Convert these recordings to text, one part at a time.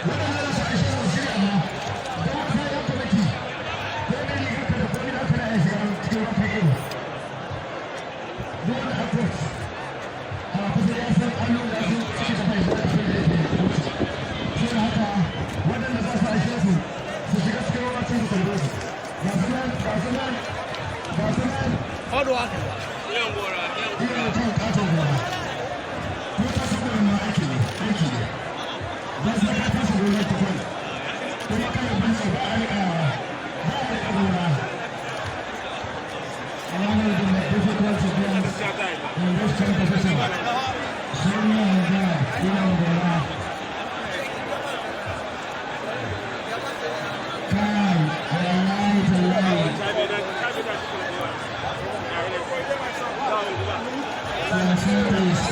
Waɗanda za su aishe su shirya ma don wata yan kwamiti ko da rigar ka da komai da kana iya shiga cikin ruwa kai iyo. Duk wanda a coach a kusa ya san allo, ya san ciki da bai da san da yake coach. Sai haka waɗanda za su aishe su su shiga cikin ruwa can su tarbe su. Ga su nan, ga su nan, ga su nan. Iya mutum katon gora ko ta su goron ma aiki ne, aiki ne. Don sai ka tashi goron tukun kuma kana binne ba a riƙa, ba a riƙa gora. One of the difficult events in this competition. Junior Guard, Iyan Gora. Kai, wallahi tallahi. For service.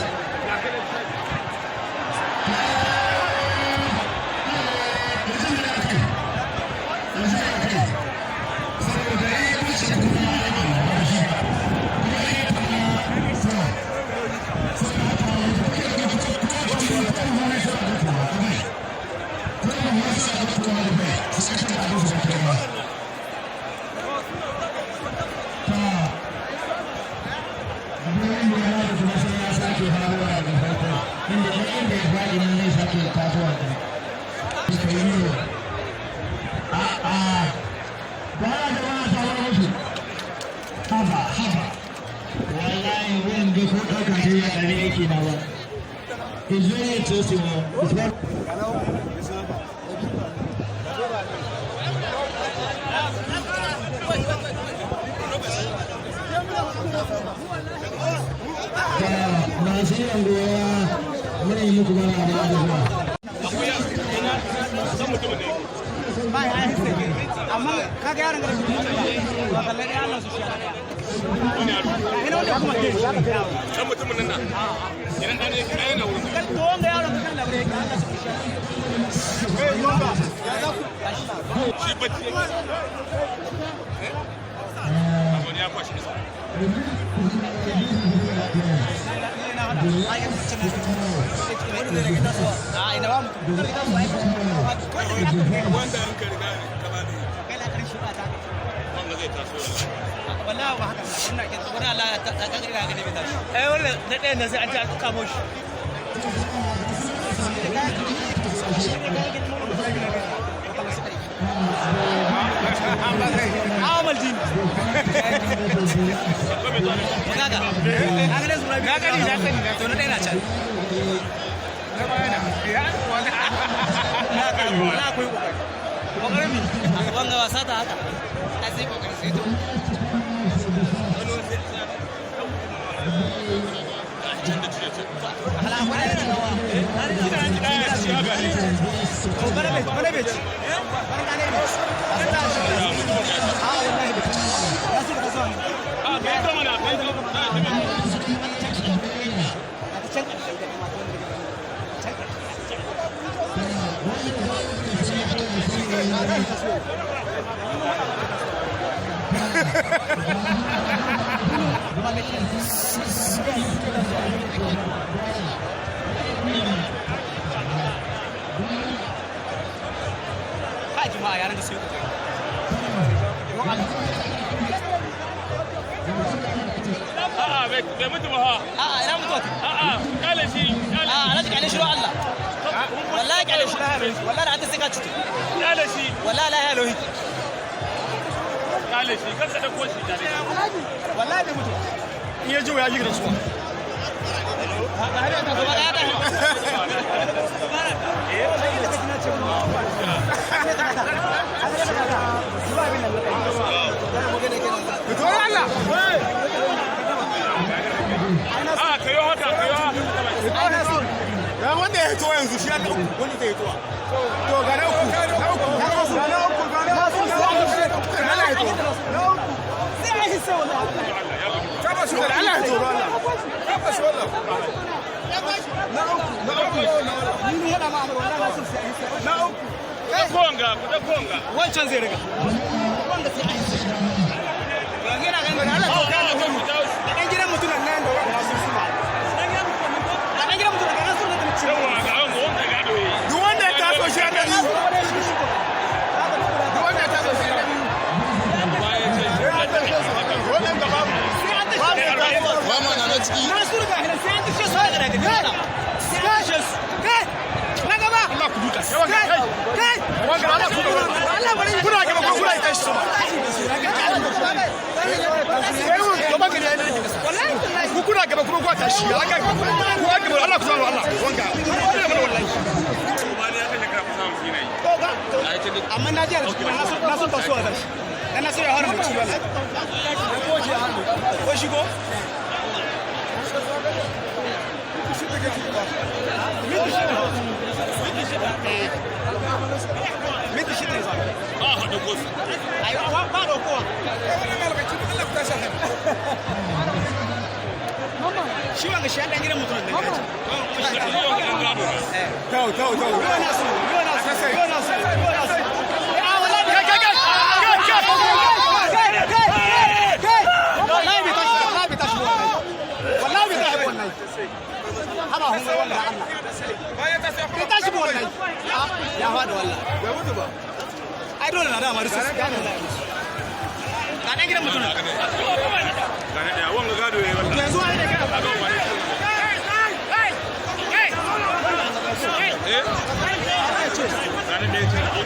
Yanzu da ake, yanzu da ake. Saboda yi wuce kuma aiki ba shi ba. Kuma yi kuma so. Saboda haka yanzu kuke da kuma suna da kuma kuma suna da kuma da bai su saka da abin su ba ba. Ta abin da ya da kuma sai ya sake faruwa daga farko, inda duk inda ya faɗi nan zai sake tasowa kuma. Suka yi ne. A'a, ba jama'a ta bar musu. Haba, haba. Wallahi wanda ko ɗauka ce ya ɗari yake na ba. It's very interesting one. It's very. Da masu yin goya, muna yi muku bara da zuwa. Ba ya yi, amma kaga yaron da su ba kalle ɗaya, Allah su shi ɗaya. Ina wanda kuma ke Dan mutumin nan na idan ɗan yake ai yana wurin. To wanga yaron ka kan labre yake, Allah su shi. Shi bacci yake. Wani ya kwashi iska. A ina ba mutum Wanda an ka riga ka ba ne wanga zai taso wallahi. Wallahi ba haka wannan ke wannan, Allah ya ta kaga ga ne bai tashi. Eh, wannan na ɗayan da sai an ci an kamo shi. Amal din. Kaga. Kaga da zura. Na gani, na gani. To na ɗaya na can. Na akwai kokari. Kokarin mi? Wanga wasa ta haka. Ai sai kokari sai to. Can da cire can. Hala akwai da rawa. Ɗaya ci haka ne. To bana bai, bana bai ci. Bana ne bai. Ah wallahi bai ci. Ya su ka zuwa. A kai ta mana, kai ta mana. Can ƙarshe da kuma can ƙarshe. Ka jima'a yaran da su yi kokari. A'a, bai mutu ba ha. A'a, ina mutuwa. A'a, kale shi, kale. A'a, alhaji, kyale shi Allah. Wallahi kyale shi. Wallahi da an ta sai ka cutu. Kale shi. Wallahi la ya lohi. Kale shi, kar ka dauko shi, kale shi. Wallahi bai mutu. In ya ji ya ji da suwa. Gaba ɗaya da. To Allah. A kayo haka, kayo haka. Ya wanda ya hito yanzu shi Allah uku wanda zai hito. To ga na uku, na uku, ga na uku, ga na uku, ga na uku. Allah ya hito. Tabbas Allah ya hito Allah. Tabbas Allah. Na uku, na uku, na uku. Ku dauko wanga, ku dauko wanga. Wancan zai riga. Wanda sai an yi. Yana ganin Allah A'a, a'a, ku jawo shi. da ɗan gidan mutumin nan da wanda sun suna. Da ɗan gidan mutumin nan sun da ci. Yawwa, ga wanga, wanga gado yayi. Duk wanda ya Kai! Wanga Allah ku kuna gaba ko kuna tashi sama. Kai mun gaba gari ne. Ku kuna gaba kuma ku tashi. Allah ka ku gaba Allah ku zama Allah. Wanga. Wallahi. Amma na ji a cikin na so tasowa da shi. Dan na so ya hana mu ci wallahi. Ko shigo? Minti shida ne za. Ba a haɗu kosu. Ai, ba da kowa. Shi wanga shi an dan gidan mutum ne. Tau tau tau. Ruwa na su, ruwa na su, ruwa na su, ruwa na su. Ah, wallahi. Kai kai kai. Kai kai. Kai, kai, kai. Wallahi bai tashi, wallahi bai tashi wallahi. Wallahi bai tashi wallahi. Haba hun ga wallahi Allah. Bai tashi ba wallahi. Ah, ya faɗi wallahi. Bai mutu ba. Ai dole na dama rusu. Gane wallahi. Ga dan gidan mutum. Gane ɗaya, wanga gado ya yi wallahi. Yanzu ai da kai. Gane ɗaya ce.